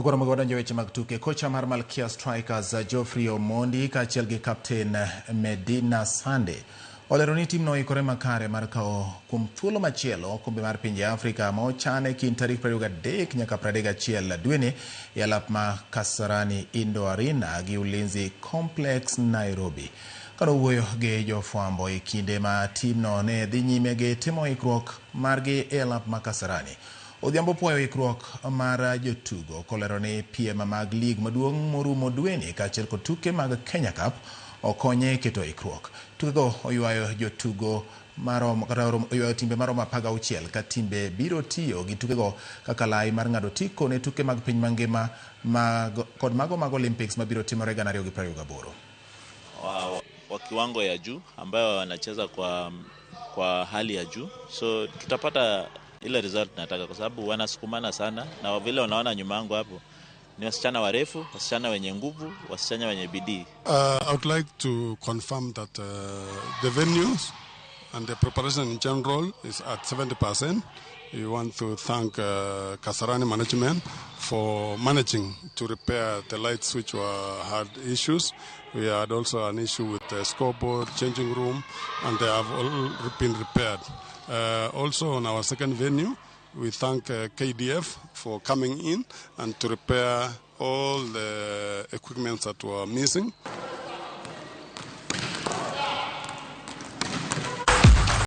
Koro mondo wadonjo e weche mag tuke. Kocha mar Malkia Strikers Geoffrey Omondi kaachiel gi kapten Medina Sande olero ni timno oikore makare mar kawo kuom thuolo machielo okombe mar pinje Afrika ma ochan e kind tarik 23 nyaka 31 dweni e alap ma Kasarani Indoor Arena gi Ulinzi Complex, Nairobi. Kane owuoyo gi jofwambo e kinde ma timno ne dhi nyime gi timo ikruok margi e alap ma Kasarani, Odhiambo puoyo ikruok mar jotugo kolero ni piem mag lig maduong' morumo dweni kaachiel kod tuke mag Kenya Cup okonye e keto ikruok. Tukego oywayo jotugo maromo kata oywayo timbe maromo 16 ka timbe biro tiyo gi tukego kaka lai mar ng'ado otiko ne tuke mag piny mangima mag kod mago mag Olympics mabiro timore 2028. Wa kiwango ya juu ambayo wanacheza kwa hali ya juu, so tutapata ile result nataka, kwa sababu wanasukumana sana, na vile unaona nyuma yangu hapo ni wasichana warefu, wasichana wenye nguvu, wasichana wenye bidii. I would like to confirm that the venues and the preparation in general is at 70%. We want to thank Kasarani management for managing to repair the lights which were had issues. We had also an issue with the scoreboard, changing room, and they have all been repaired. Also on our second venue, we thank KDF for coming in and to repair all the equipment that were missing.